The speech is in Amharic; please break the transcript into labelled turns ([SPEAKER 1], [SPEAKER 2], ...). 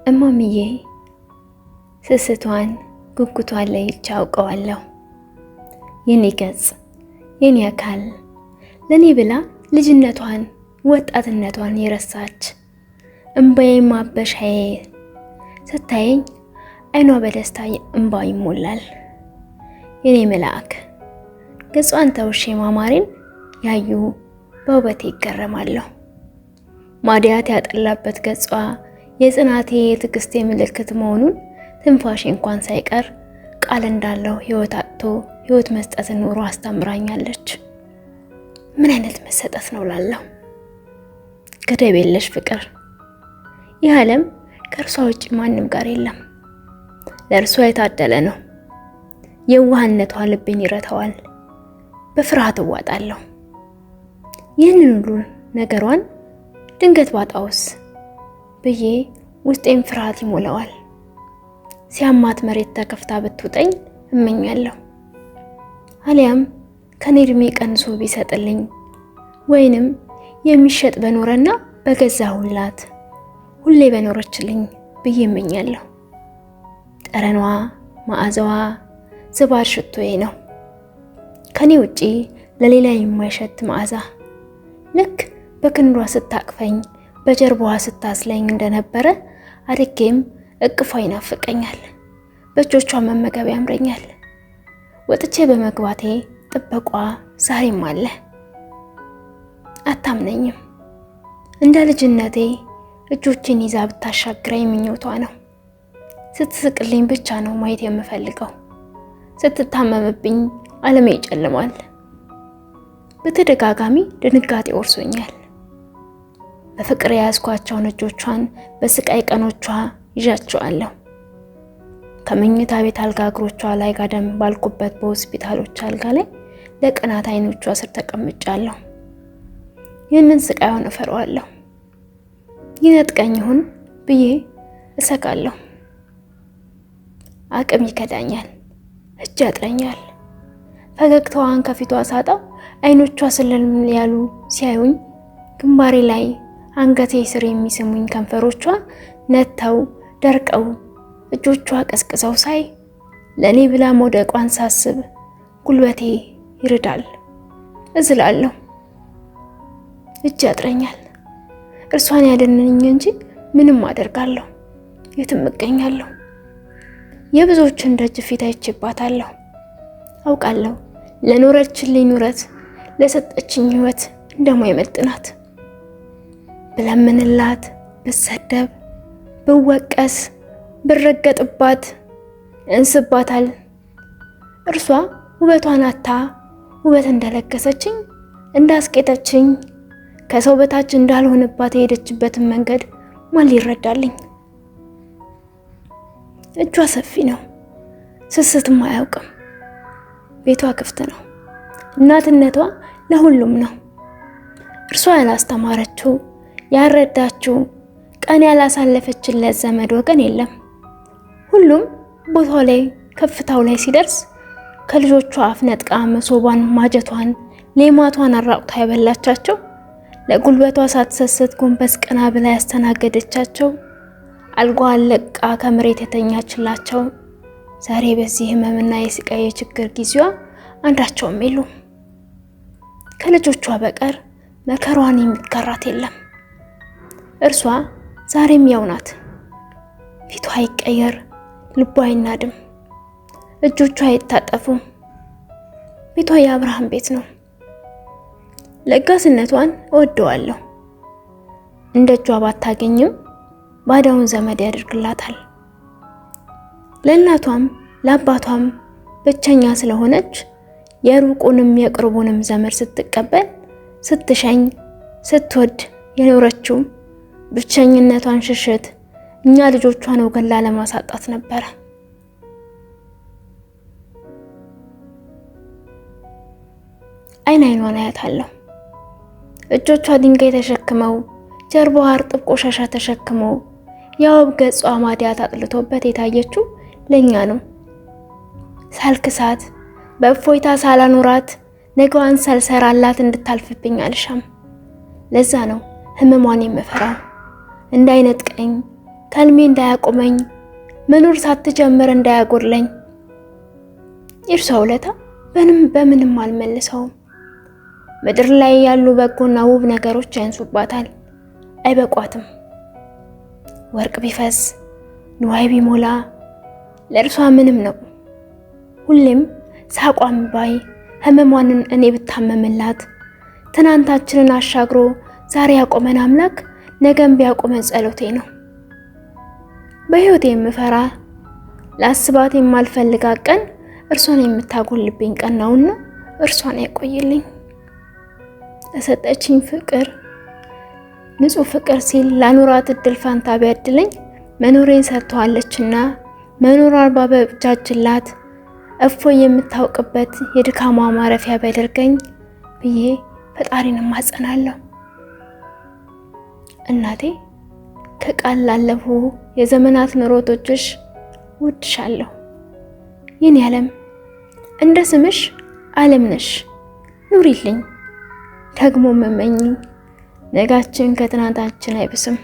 [SPEAKER 1] እማምዬ ስስቷን ጉጉቷን ለይቼ አውቀዋለሁ። የኔ ገጽ የኔ አካል ለኔ ብላ ልጅነቷን ወጣትነቷን የረሳች እምባዬ ማበሻዬ ስታየኝ አይኗ በደስታ እምባ ይሞላል። የኔ መልአክ ገጿን ተውሼ ማማሬን ያዩ በውበቴ ይገረማለሁ። ማዲያት ያጠላበት ገጿ የጽናቴ የትዕግስቴ ምልክት መሆኑን ትንፋሼ እንኳን ሳይቀር ቃል እንዳለው ሕይወት አጥቶ ሕይወት መስጠትን ኑሮ አስተምራኛለች። ምን አይነት መሰጠት ነው ላለሁ ገደብ የለሽ ፍቅር። ይህ ዓለም ከእርሷ ውጭ ማንም ጋር የለም። ለእርሷ የታደለ ነው። የዋህነቷ ልቤን ይረታዋል። በፍርሃት እዋጣለሁ። ይህንን ሁሉ ነገሯን ድንገት ባጣውስ ብዬ ውስጤን ፍርሃት ይሞላዋል። ሲያማት መሬት ተከፍታ ብትውጠኝ እመኛለሁ። አሊያም ከኔ እድሜ ቀንሶ ቢሰጥልኝ ወይንም የሚሸጥ በኖረና በገዛሁላት ሁሌ በኖረችልኝ ብዬ እመኛለሁ። ጠረኗ፣ መዓዛዋ ዝባድ ሽቶዬ ነው። ከኔ ውጪ ለሌላ የማይሸት መዓዛ። ልክ በክንዷ ስታቅፈኝ በጀርባዋ ስታስለኝ እንደነበረ አድጌም እቅፏ ይናፍቀኛል። በእጆቿ መመገብ ያምረኛል። ወጥቼ በመግባቴ ጥበቋ ዛሬም አለ። አታምነኝም። እንደ ልጅነቴ እጆቼን ይዛ ብታሻግረኝ ምኞቷ ነው። ስትስቅልኝ ብቻ ነው ማየት የምፈልገው። ስትታመምብኝ ዓለሜ ይጨልማል። በተደጋጋሚ ድንጋጤ ወርሶኛል። በፍቅር የያዝኳቸውን እጆቿን በስቃይ ቀኖቿ ይዣቸዋለሁ። ከመኝታ ቤት አልጋ እግሮቿ ላይ ጋደም ባልኩበት በሆስፒታሎች አልጋ ላይ ለቀናት አይኖቿ ስር ተቀምጫለሁ። ይህንን ስቃዩን እፈራዋለሁ። ይነጥቀኝ ይሁን ብዬ እሰጋለሁ። አቅም ይከዳኛል፣ እጅ ያጥረኛል። ፈገግታዋን ከፊቷ ሳጣው አይኖቿ ስልም ያሉ ሲያዩኝ ግንባሬ ላይ አንገቴ ስር የሚስሙኝ ከንፈሮቿ ነተው ደርቀው እጆቿ ቀዝቅዘው ሳይ ለእኔ ብላ መውደቋን ሳስብ ጉልበቴ ይርዳል፣ እዝላለሁ፣ እጅ ያጥረኛል። እርሷን ያደነኝ እንጂ ምንም አደርጋለሁ፣ የትም እገኛለሁ። የብዙዎችን ደጅ ፊት አይቼባታለሁ። አውቃለሁ ለኖረችልኝ ኑረት ለሰጠችኝ ሕይወት እንደማይመጥናት። ብለምንላት፣ ብሰደብ፣ ብወቀስ፣ ብረገጥባት እንስባታል። እርሷ ውበቷን አታ ውበት እንደለገሰችኝ እንዳስቄጠችኝ ከሰው በታች እንዳልሆንባት የሄደችበትን መንገድ ማን ሊረዳልኝ? እጇ ሰፊ ነው፣ ስስትም አያውቅም። ቤቷ ክፍት ነው። እናትነቷ ለሁሉም ነው። እርሷ ያላስተማረችው ያልረዳችው ቀን ያላሳለፈችለት ዘመድ ወገን የለም። ሁሉም ቦታው ላይ ከፍታው ላይ ሲደርስ ከልጆቿ አፍ ነጥቃ መሶቧን፣ ማጀቷን፣ ሌማቷን አራቁታ የበላቻቸው ለጉልበቷ ሳትሰስት ጎንበስ ቀና ብላ ያስተናገደቻቸው አልጋዋን ለቃ ከመሬት የተኛችላቸው ዛሬ በዚህ ህመምና የስቃይ የችግር ጊዜዋ አንዳቸውም የሉም። ከልጆቿ በቀር መከሯን የሚጋራት የለም። እርሷ ዛሬም ያው ናት። ፊቷ አይቀየር፣ ልቧ አይናድም፣ እጆቿ አይታጠፉም። ቤቷ የአብርሃም ቤት ነው። ለጋስነቷን እወደዋለሁ። እንደ እጇ ባታገኝም ባዳውን ዘመድ ያደርግላታል። ለእናቷም ለአባቷም ብቸኛ ስለሆነች የሩቁንም የቅርቡንም ዘመድ ስትቀበል፣ ስትሸኝ፣ ስትወድ የኖረችው ብቸኝነቷን ሽሽት እኛ ልጆቿን ወገን ላለማሳጣት ነበረ። አይን አይኗን አያታለሁ። እጆቿ ድንጋይ ተሸክመው ጀርባዋ እርጥብ ቆሻሻ ተሸክሞ የውብ ገጿ ማዲያት አጥልቶበት የታየችው ለኛ ነው። ሳልክሳት በእፎይታ ሳላኖራት ነገዋን ሳልሰራላት እንድታልፍብኝ አልሻም። ለዛ ነው ህመሟን የምፈራው፣ እንዳይነጥቀኝ ከህልሜ እንዳያቆመኝ፣ መኖር ሳትጀምር እንዳያጎድለኝ። የእርሷ ውለታ በንም በምንም አልመልሰውም። ምድር ላይ ያሉ በጎና ውብ ነገሮች ያንሱባታል፣ አይበቋትም። ወርቅ ቢፈስ ንዋይ ቢሞላ ለእርሷ ምንም ነው። ሁሌም ሳቋም ባይ ህመሟንን እኔ ብታመምላት ትናንታችንን አሻግሮ ዛሬ ያቆመን አምላክ ነገን ቢያቆመን ጸሎቴ ነው። በህይወቴ የምፈራ ለአስባት የማልፈልጋት ቀን እርሷን የምታጎልብኝ ቀን ነውና እርሷን ያቆይልኝ። ለሰጠችኝ ፍቅር ንጹሕ ፍቅር ሲል ላኖራት እድል ፋንታ ቢያድለኝ መኖሬን ሰጥተዋለችና መኖሯን ባበጃጅላት እፎይ የምታውቅበት የድካሟ ማረፊያ ቢያደርገኝ ብዬ ፈጣሪን እማጸናለሁ። እናቴ፣ ከቃል ላለፉ የዘመናት ኑሮቶችሽ ውድሻለሁ። የኔ ዓለም እንደ ስምሽ ዓለም ነሽ፣ ኑሪልኝ። ደግሞ መመኝ ነጋችን ከትናንታችን አይብስም።